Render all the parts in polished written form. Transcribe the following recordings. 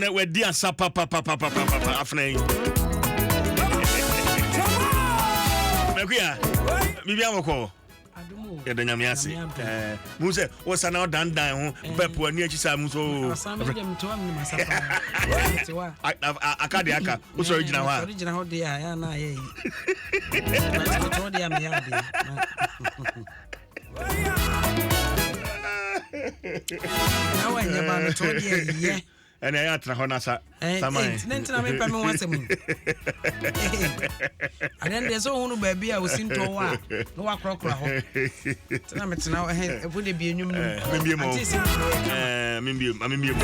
Ɛnɛ wadi asa papapapapapa afena yi. Makuya, biribi awɔkɔ. Yɛda Nyame ase. Mu sɛ wosa na ɔdandan ho bɛpo ani akyi saa mu so. Aka de aka wosɔre gyina hɔ a. Gyina hɔ deɛ a yɛ na ayɛ yi. Mete deɛ a meyɛ adeɛ. Na wanyɛ ba no tɔ deɛ yɛ. Ɛna ɛyɛ atena hɔ na sa saman. Ne ntena mepɛ me ho asɛm yi. Adeɛ no deɛ sɛ wohunu baabi a osi ntɔ wɔ a na wakorɔkorɔ hɔ. Tena metena hɔ ɛhɛn ɛfo de bie nwom no mu. Membie mu. Membie mu. Membie mu.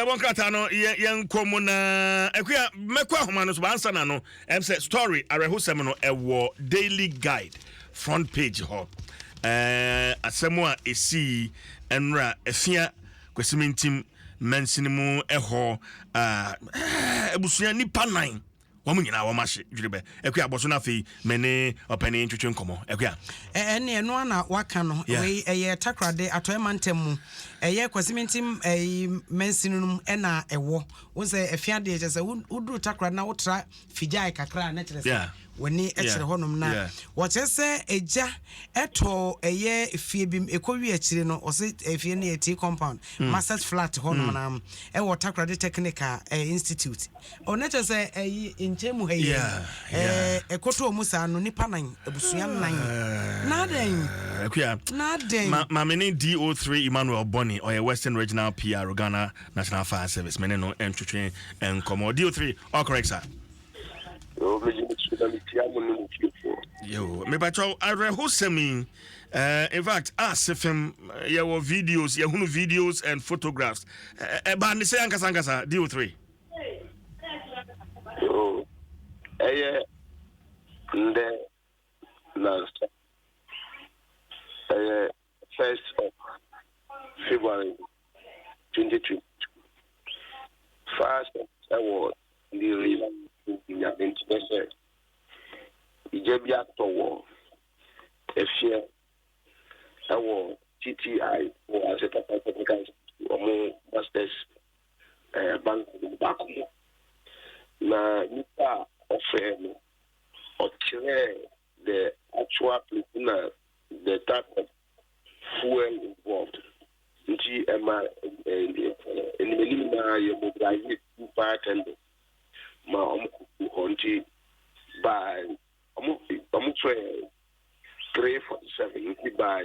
Dɛbɔ nkrataa no yɛnkɔ mu na akua mɛkɔ ahoma no so baansa na no ɛm sɛ story awerɛhosɛm no ɛwɔ Daily Guide front page hɔ. Ɛɛ asɛm a ɛsii ɛnora afia Kwasimintim mansini mu ɛhɔ abusua nipa nan wɔn nyinaa wɔn ahye dwiri bɛ. Akua bɔ so na afei me ne ɔpanin ntwetwe nkɔmmɔ. Akua. Ɛne ɛno ara na waka no. Wei ɛyɛ Takoradi Atɔeɛ mantam mu. Ɛyɛ Kwasimintim ɛyi mansini no mu ɛna ɛwɔ. Wohu sɛ Afia deɛ kyerɛ sɛ woduru Takoradi na wotra Figyae kakra a na kyerɛ sɛ w'ani kyerɛ hɔnom. Na wɔkyerɛ sɛ egya ɛtɔ ɛyɛ fie bi mu ɛkɔwie akyire no ɔse efie no yɛ Tea Compound, Masters Flat hɔnom na ɛwɔ Takoradi Technical Institute. Oh, na kyerɛ sɛ ɛyi nkyɛn mu ha yi ɛɛ ɛkɔtɔ mu saa no nipa nan abusua nan na adɛn Akuya na adɛn ma maame ne DO3 Emmanuel Boni ɔyɛ Western Regional PR Ghana National Fire Service me ne no ntwetwe nkɔmɔ. DO3 all correct sir. Yo, megye me so na metia mo ne mo fiefoɔ. Yo, mepakyɛw awerɛhosɛm yi in fact ase fam yɛwɔ videos yɛhunu videos and photographs ɛbaa ne sɛ ankasa ankasa DO3. Yo, ɛyɛ ndɛ nansa ɛyɛ first of February 2022 fire service ɛwɔ Ndiri Nyame nti bɛ sɛ igya bi atɔ wɔ efie ɛwɔ TTI wɔ Asetapa Technical Institute ɔmo masters ɛɛ bungalow no baako mu. Na nipa a ɔfrɛɛ no, ɔkyerɛɛ the actual place na the type of fuel involved. Nti ɛma animanim na yɛ mobilize two fire tenders ma wɔn kɔ hɔ. Nti by wɔn wɔn frɛɛ 3:47 nti by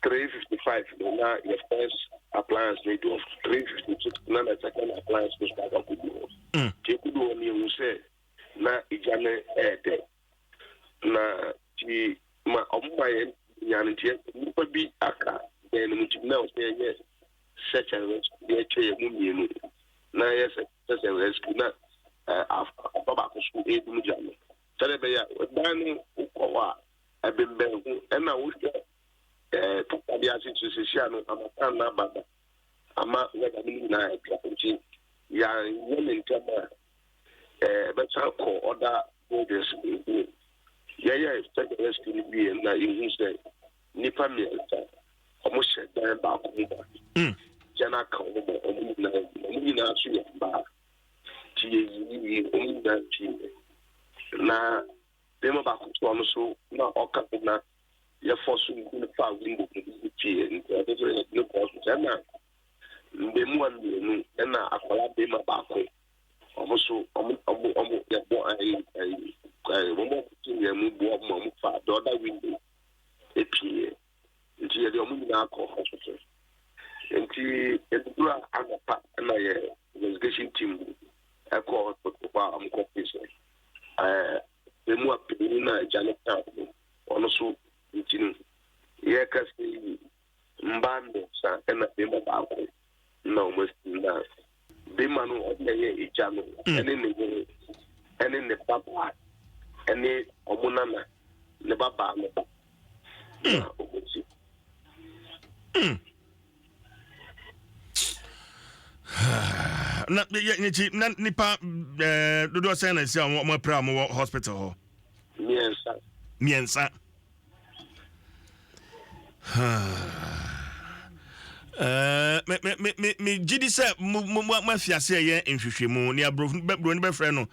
3:55 no na yɛ first appliance no du hɔ, 3:56 na na second appliance no so akɔ akɔdu hɔ. Nti ɛkɔdu hɔ no yɛhu sɛ na egya no ɛɛdɛ na nti ma ɔmo ma yɛn nya no nti nnipa bi aka dan no mu nti na ɔsɛ yɛyɛ search and rescue, yɛkyɛ yɛn mu mmienu na yɛ search and rescue na afa baako so ɛdum gya no sɛdeɛ ɛbɛyɛ a dan no wokɔ hɔ a ɛbɛnbɛn ho ɛna wohwɛ takoradi ase nso seesei ano amatan no aba da ama wɛda no mu nyinaa atwa nti yɛanyɛ ne ntɛm a ɛbɛsan kɔ ɔda buildings nti yɛyɛ search and rescue no wie na yɛhu sɛ nnipa mmiɛnsa ɔmo hyɛ dan baako mu ba gya no aka ɔmo ma ɔmo nyinaa ɔmo nyinaa so yɛ mmaa. Wɔn nyinaa pii na bɛrima baako so, ɔno so na ɔka ho na yɛfɔ so nku no fa window mu de pie, nti ɔno nso yɛde no kɔɔ so. Ɛna mbɛmua mmienu ɛna akwadaa bɛrima baako, ɔmo so ɔmo yɛbɔ ɛyi ɛyi ɛyi wɔn a wɔte yɛn mu boɔ ɔmo a ɔmo fa the other window epie, nti yɛde ɔmo nyinaa kɔ hospital. Nti eduru a anɔpa ɛna yɛ investigation team ɛkɔ hospital hɔ a ɔmo kɔ fi sɛ bɛmua panyin na agya no kaa no, ɔno so. Nti no yɛka sɛ yi mbaa mmiɛnsa ɛna bɛrima baako na ɔmo asi, na bɛrima no ɔde ɛyɛ agya no ɛne ne yere ɛne ne babaa ɛne ɔmo nana ne babaa no ba na ɔmo si. Na yɛ na nipa dodoɔ sɛn na esi a wɔn apira a wɔwɔ hospital hɔ? Mmiɛnsa. Mmiɛnsa. Me me me me me gyi di sɛ mo mo mo afi ase ɛyɛ nhwehwɛmu nea buroni bɛfrɛ no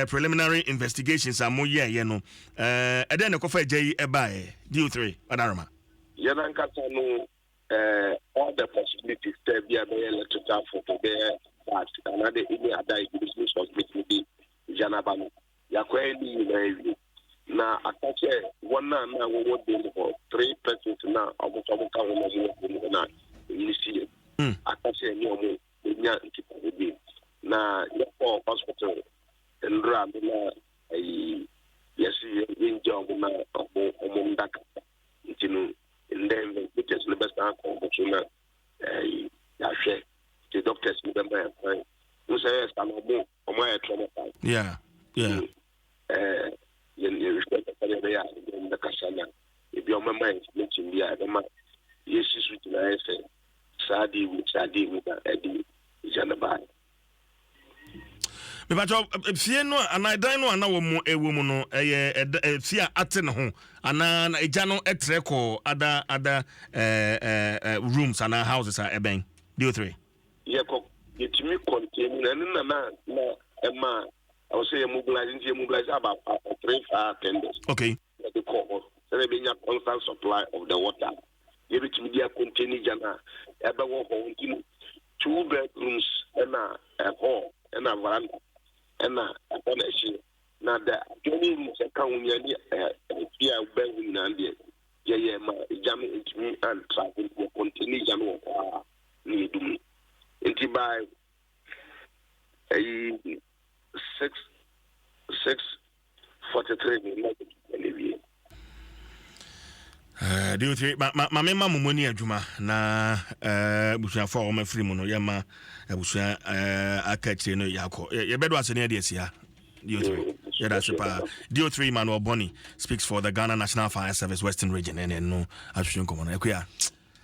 preliminary investigations a mo yɛɛyɛ no, ɛdɛn na ɛkɔfa agya yi ɛbaeɛ DO3 Adaroma? Yɛn ankasa no, all the possibilities sɛ bi a bɛyɛ electrical fault, bɛyɛ bad anaadɛ any other ignition source bɛtumi de gya no aba no, yɛakɔyɛ ne nyinaa awie na aka sɛ wɔn a na wɔwɔ dan mu hɔ, three persons na ɔmo nso ɔmo ka ho na ɔmo wɔ dan mu hɔ na ɛyi si yɛ, aka sɛ ɛne ɔmo bɛnya nkitahodie. Na yɛkɔ hospital nnora no na ɛyi yɛsi yɛngya ɔmo na ɔmo nda kakra, nti no ndɛ investigators no bɛsan akɔ ɔmo so na ɛyi yɛahwɛ, nti doctors no bɛma yɛn kwan n sɛ ɛyɛ sa no ɔmo ayɛ traumatized. Yɛn yɛhwehwɛ sɛdeɛ ɛbɛyɛ a yɛn bɛkasa na ebi a ɔmɛma yɛn information bi a ɛbɛma yɛsi so gyina yɛ sɛ saa adeɛ wu, saa adeɛ wu na ɛde gya no baa. Mepakyɛ, fie no anaa dan no a na wɔn ɛwɔ mu no, ɛyɛ ɛda fie a ate ne ho anaa na egya no ɛtrɛ kɔ other ɛɛ ɛɛ rooms anaa houses a ɛbɛn, DO3? Yɛkɔ yɛtumi contain na ɛno na ɛma ɛwɔ sɛ yɛ mobilize, nti yɛ mobilize about three fire tenders yɛde kɔ hɔ sɛdeɛ ɛbɛnya constant supply of the water, yɛbɛtumi de acontain gya no a ɛbɛwɔ hɔ. Nti no two bedrooms ɛna ɛhɔ ɛna veranda ɛna ɛhɔ na ɛhye, na the adjoining rooms ɛka ho nyinaa ne ɛfie a ɛbɛn ho nyinaa deɛ, yɛyɛ ma gya no ntumi antra, nti yɛ contain gya no wɔ hɔ a ne yɛdum. Nti by ɛyi 6:43 ne na yɛde wie. DO3, ma mema mo ni adwuma na abusuafoɔ a wɔmafiri mu no, yɛma abusua aka akyire no yɛakɔ yɛbɛdo ase ne yɛde asia. DO3, yɛda ase paa. DO3 Emmanuel Bonny speaks for the Ghana National Fire Service, Western Region, ɛne no ahwehwɛ nkɔmmɔ no, Akua.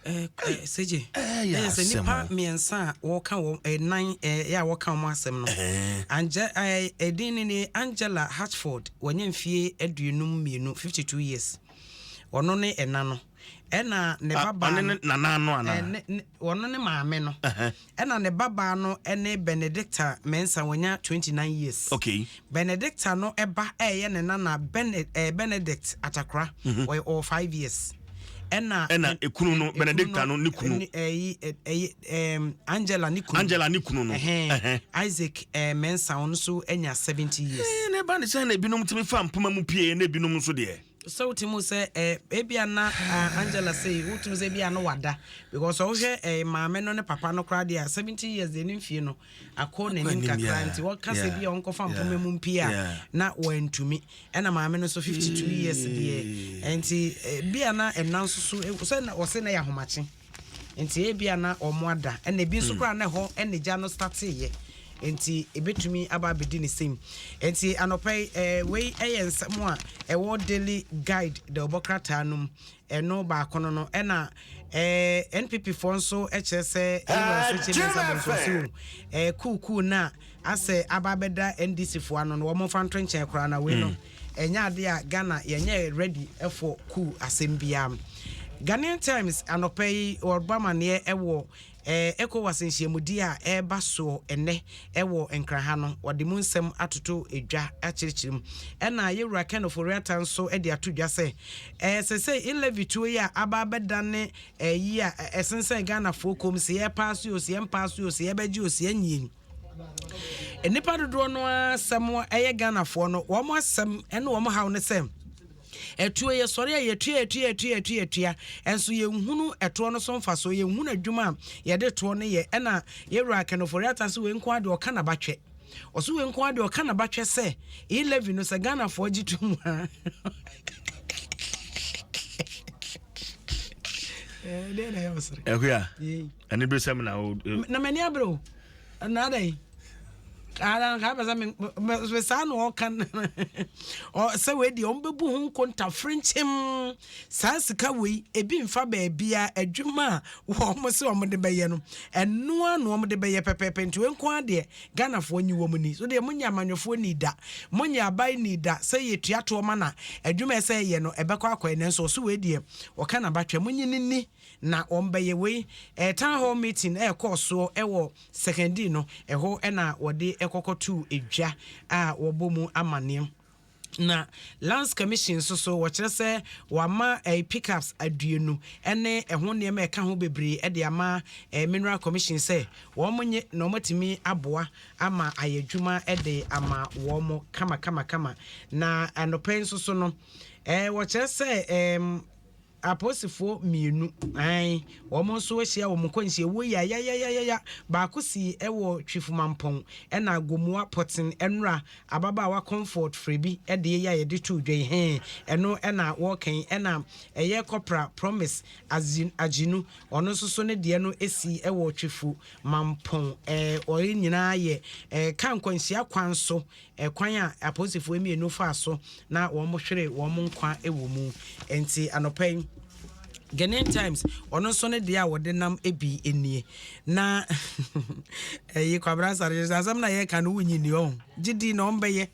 Sɛgye ɛyɛ ɛyɛ sɛ asɛm nipa o. mmiɛnsa a wɔka wɔ ɛnan ɛyɛ a wɔka wɔn asɛm no, Ange ɛdin ne Angela Hatchford, wɔnyɛ mfie 52, 52 years, ɔno ne ɛna no, ɛna ne Ah, babaa ɔne no ne nana no anaa? Ɔno ne maame no, ɛna ne babaa no ne Benedicta Mensa, wɔnya 29 years. Benedicta no ɛba ɛyɛ ne nana Benedict Atakora, ɔyɛ ɔwɔ 5 years, ɛna Ɛna ekunu no, Benedicta no ne kunu. Ɛyi ɛyi Angela ne kunu. Angela ne kunu no. Ɛhɛn, Isaac Mensa, ɔno nso anya 70 years. Na ɛba ne sɛ na ebinom tumi fa mpoma mu pie na ebinom nso deɛ. Sɛ wotumi sɛ ebia na Angela sɛ wotumi sɛ ebia no wada because ɔwohwɛ maame no ne papa no koraa deɛ a, 70 years deɛ, ne mfie no akɔ n'anim anim, kakra, nti wɔka sɛ bi a ɔnkɔfa mpoma mu mpie a na wantumi. Ɛna maame no nso 52 years deɛ, nti bia na ɛna nso so sɛ na ɔse na yɛ ahomakye, nti ebia na ɔmo ada, ɛna ebi nso koraa na ɛhɔ ɛna gya no starteeɛ, nti ebetumi aba abɛdi ne same. Nti anɔpa yi wei ɛyɛ nsɛm a ɛwɔ Daily Guide de ɔbɔ krataa no mu. Ɛno baako no ɛna NPP foɔ nso ɛkyerɛ sɛ ɛwura so kyɛ mmiɛnsa bɔ nso si o kuukuu na asɛ aba abɛda NDC foɔ ano no, wɔn mfa nto nkyɛn koraa na wei no ɛnyɛ ade a Ghana yɛnyɛ ready for coup asɛm biara. Ghanaian Times anɔpa yi wɔba amaneɛ ɛwɔ Ecowas nhyiamudie a ɛreba soɔ ɛnnɛ wɔ Nkran ha no, wɔde mu nsɛm atoto dwa akyerɛkyerɛ mu. Ɛna Yɛwura Ken Ofori-Atta nso de ato dwa sɛ, ɛsɛ sɛ e-levy tuo yi a aba abɛdane ɛyi a ɛsensɛn Ghanafoɔ kɔn mu, sɛ yɛpaase o, sɛ yɛmpaase o, sɛ yɛbɛgye o, sɛ yɛnyie yi, nnipa dodoɔ no ara asɛm ɛyɛ Ghanafoɔ no, wɔn asɛm ne wɔn haw ne sɛ, Ɛtoɔ yɛsɔre a yɛtua yɛtua yɛtua yɛtua yɛtua ɛnso yɛnhunu ɛtoɔ no so mfasoɔ, yɛnhunu adwuma a yɛde toɔ no yɛ. Ɛna yɛwura Ken Ofori-Atta sɛ wei nko ara deɛ ɔka n'abatwɛ. Ɔso wei nko ara deɛ ɔka n'abatwɛ sɛ e-levy no sɛ Ghanafoɔ gye to mu a. Ɛdeɛ na ɛyɛ ɔsere. Ɛhwɛ a, ɛne bere sɛm na o. Na m'ani abere o. Na adɛn? Ara nka apɛ sɛ me saa na ɔka sɛ wei deɛ ɔmbɛbu ho nkonta frenkyem saa sika wei ebi mfa baabia adwuma a wɔn sɛ wɔn de bɛyɛ no ɛnoa na wɔn de bɛyɛ pɛpɛɛpɛ nti wei nko ara deɛ Ghanafoɔ nyi wɔn ni so deɛ monyɛ amanyɔfoɔ ni da monyɛ aban ni da sɛ yɛtua toɔ ma na adwuma ɛsɛ yɛ no ɛbɛkɔ akɔyɛ nanso ɔso wei deɛ ɔka n'abatwɛ monyi ne ni Na wɔbɛyɛ wei, town hall meeting a ɛkɔɔ soɔ wɔ Sekondi no, ɛhɔ na wɔde kɔkɔtoo dwa a wɔbɔ mu amaneɛ. Na Lands Commission nso so, wɔkyerɛ sɛ wɔama pickups aduonu ne ɛho nneɛma a ɛka ho bebree de ama Mineral Commission sɛ wɔn nye na wɔatumi aboa ama ayɛ adwuma de ama wɔn kamakamakama. Na anɔpa yi nso so no, wɔkyerɛ sɛ Apolisifoɔ mmienu, ae, wɔn nso ahyia wɔn nkwanhyia wuo yayayayaya. Baako sii wɔ Twifumampɔn ɛna Gomoa Pɔten ɛnora ababaawa Comfort Frebi deɛ yi a yɛde too dwa yi hee ɛno ɛna wɔreka yi ɛna ɛyɛ Kɔpra Promise Agyinu ɔno nso so ne deɛ no sii wɔ Twifumampɔn ɛɛ wɔn nyinaa yɛ ɛɛ kaa nkwanhyia kwan so Kwan a apolisifoɔ mmienu faa so na wɔhweree wɔn nkwa wɔ mu. Enti anɔpa yi, Ghanaian Times, ɔno nso ne deɛ a wɔde nam bi nie. Na ɛyi Kwabena Asare, kyerɛ sɛ asɛm no a yɛreka no wonyi nni ɔho. Gye di na ɔmbɛyɛ.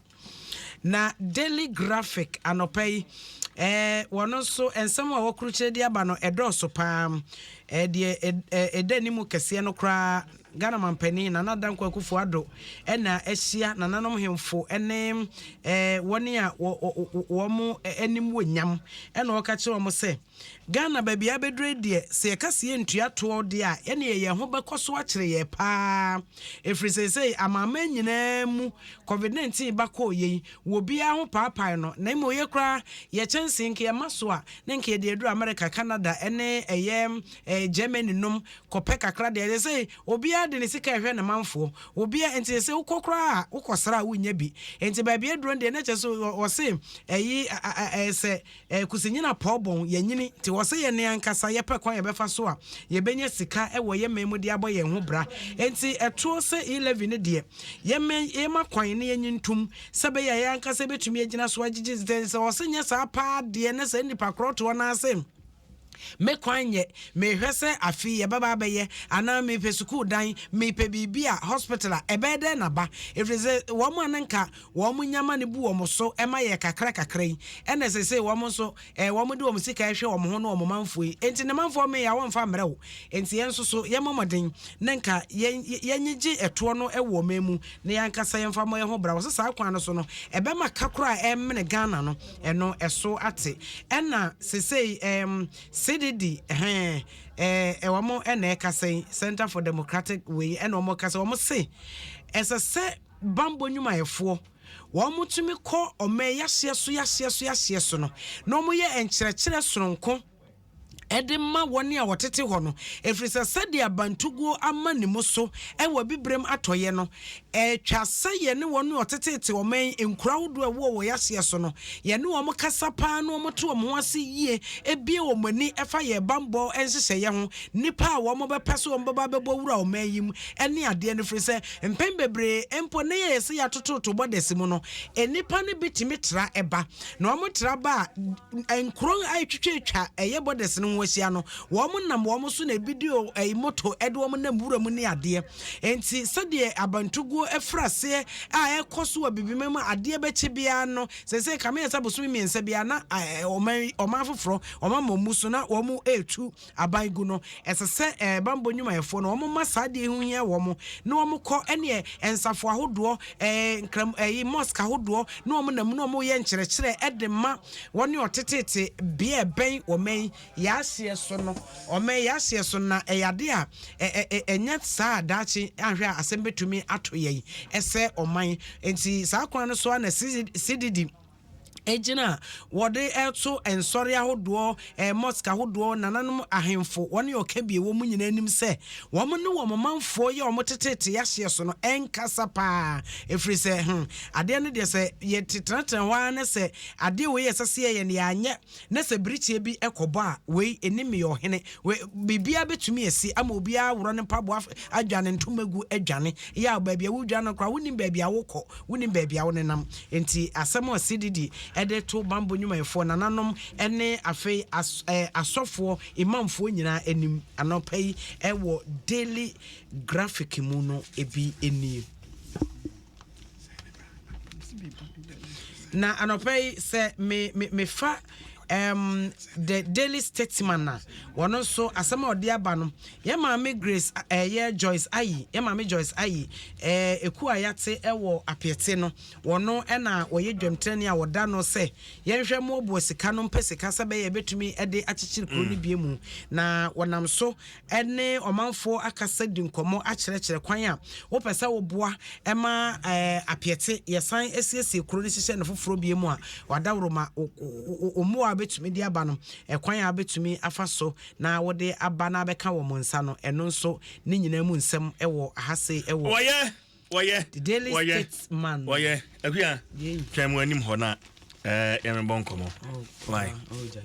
Na Daily Graphic anɔpa yi, eh, wɔn nso nsɛm a wɔkorokyerɛ de aba no ɛdɔɔso paa. Eh, deɛ ɛda anim kɛseɛ no koraa Ghana Manpanin Nana Dankwa Akufo Addo na ahyia nananom hemfo ne wɔn a wɔn anim wɔ nyam na ɔka kyerɛ wɔn sɛ Ghana baabi a abɛduru yi deɛ sɛ yɛka sɛ yɛntua toɔ deɛ a ɛneɛ yɛn ho bɛkɔ so akyere yɛn paa ɛfiri seesei amanaman nyinaa mu Covid-19 ba kɔɔ yei wɔ biara ho paapae no na mmom yɛ koraa yɛ kyɛnsee nka yɛma so a na nka yɛde aduru America, Canada ne ɛyɛ Germany nom kɔpɛ kakra deɛ ɛsɛ sɛ obiara de ne sika ɛhwɛ ne manfoɔ obiara nti sɛ wokɔ koraa a wokɔ sra a wonnya bi nti baabi aduro no deɛ na kyerɛ sɛ wɔse ɛyi ɛyɛ sɛ kusinyina pɔɔbɔn yɛnyini nti wɔse yɛn ne ankasa yɛpɛ kwan yɛbɛfa so a yɛbɛnya sika ɛwɔ yɛn man mu de abɔ yɛn ho bra nti ɛtoɔ sɛ e-levy no deɛ yɛmɛ yɛma kwan ne yɛnyi ntom sɛ bɛyɛ a yɛn ankasa bɛtumi agyina so agyegye sɛ wɔse nyɛ saa paa deɛ ne sɛ nnipa korɔ toɔ no ase Me kwan nyɛ, mehwɛ sɛ afe yi yɛbɛba abɛyɛ, anaa mepɛ sukuu dan, mepɛ biribi a, hospital a, ɛbɛyɛ dɛn na aba? Ɛfiri sɛ wɔn a na nka wɔn nya ma no bu wɔn so ma yɛ kakra kakra yi, ɛna seesei wɔn nso eh, wɔn de wɔn sika rehwɛ wɔn ho ne wɔn manfoɔ yi. Enti ne manfoɔ mee a wɔmfa mmerɛ wo. Enti yɛn nso so yɛmmɔ mmɔden na nka yɛn yɛnyegye ɛtoɔ no wɔ ɔman mu na yɛn ankasa yɛmfa mmɔ yɛn ho bra. Wɔse saa kwan no so no, ɛbɛma ka korɔ a ɛremene Ghana no, Ɛno ɛso ate. Ɛna sesei ɛɛm CDD ɛhɛn ɛɛ wɔn ɛna ɛkasa yi, Center for Democratic wei ɛna wɔn kasa, wɔn se ɛsɛ sɛ bambɔ nnwumayɛfoɔ wɔn tumi kɔ ɔman yahyeɛ so yahyeɛ so yahyeɛ so no na wɔn yɛ nkyerɛkyerɛ soronko de ma wɔn a wɔtete hɔ no, ɛfiri sɛ sɛdeɛ abantuguo ama ne mu so wɔ Abibirem atɔeɛ no, ɛtwa sɛ yɛne wɔn a wɔteteete ɔman yi nkuro ahodoɔ a ɛwɔ wɔ yɛn ahyeɛ so no, yɛne wɔn kasa pa ara na wɔte wɔn ho ase yie, bue wɔn ani fa yɛn bammɔ nhyehyɛeɛ ho, nnipa a wɔbɛpɛ sɛ wɔbɛba abɛbɔ wura ɔman yi mu ne adeɛ no, ɛfiri sɛ mpɛn bebree mpo ne yɛyɛ sɛ yɛatototo bɔdɛse mu no, nnipa no bi tumi tra ba, na wɔtra ba a, Nkuro a ɛtwitwatwa ɛyɛ borders no ho ho ahyia no, wɔn nam wɔn so na ebi de ɛyi moto ɛde wɔn nam wura mu ne adeɛ. Nti sɛdeɛ abantuguo afiri aseɛ a ɛkɔ so wɔ bibima mu adeɛ bɛkye biara no, sɛsɛ kame yɛ sɛ bosome 3 biara na ɔman ɔman foforɔ ɔman mɔ mu so na wɔn ɛretu aban gu no, ɛsɛ sɛ bambɔ nnwumayɛfoɔ no wɔn ma saa adeɛ ho hia wɔn na wɔn kɔ ɛneɛ nsafo ahodoɔ, nkram, ɛyi mosque ahodoɔ na wɔn nam na wɔn yɛ nkyerɛkyerɛ ɛde ma wɔn ne ɔtetete bea ɛbɛn ɔman yɛahyeɛ so no, ɔman yɛahyeɛ so. Na ɛyɛ ade a ɛnyɛ saa daakye ahwɛ a asɛm bɛtumi ato yɛn ɛsɛ ɔman. Nti saa kwan no so a na CDD egyina a wɔde ɛto nsɔre ahodoɔ, mosque ahodoɔ, nananom ahemfo, wɔne ɔka bie wɔn mu nyinaa anim sɛ wɔn ne wɔn manfoɔ yɛ wɔn tetete yɛahyeɛ so no ɛnkasa paa, ɛfiri sɛ adeɛ no deɛ sɛ yɛtetenatena hɔ ara ne sɛ adeɛ wei yɛ sɛ sɛ yɛyɛ no yɛanyɛ na sɛ birikyie bi ɛkɔbɔ a, wei ɛnim yɛ ɔhene wei biribiara bɛtumi asi ama obiara worɔ ne mpaboa adwane ntoma gu adwane yɛ a baabi a wodwane no koraa wonim baabi a wokɔ, wonim baabi a wonenam. Nti asɛm a CDD ɛde to bambɔ nnwumayɛfoɔ, nananom ne afei asɔfoɔ, imamfoɔ nyinaa anim anɔpa yi ɛwɔ Daily Graphic mu no ebi nie. Na anɔpa yi sɛ me me mefa the Daily Statesman a, wɔn nso asɛm a ɔde aba no, yɛ maame Grace, ɛyɛ Joyce Ayi, yɛ maame Joyce Ayi, eku a yɛate ɛwɔ Apiete no, wɔn ɛna wɔyɛ dwamtirani a wɔda no sɛ yɛnhwɛ mmoaboa sika no mpɛ sika sɛ bɛyɛ bɛtumi ɛde akyekyere kuro no bie mu, na wɔnam so ɛne ɔmanfoɔ akasa di nkɔmmɔ akyerɛkyerɛ kwan a wopɛ sɛ woboa ɛma Apiete yɛsan asiesie kuro no hyehyɛ no foforɔ bie mu a wadaworo ma mmoa a wobɛtumi de aba no, ɛkwan a wobɛtumi afa so na wode aba na abɛka wɔ mo nsa no, ɛno nso ne nyinaa mu nsɛm ɛwɔ ahase ɛwɔ Wɔyɛ The Daily wɔyɛ Statesman. Wɔyɛ akua Yei. twɛn mu anim hɔ na yɛmebɔ nkɔmmɔ. Oh, Why? oh, gya.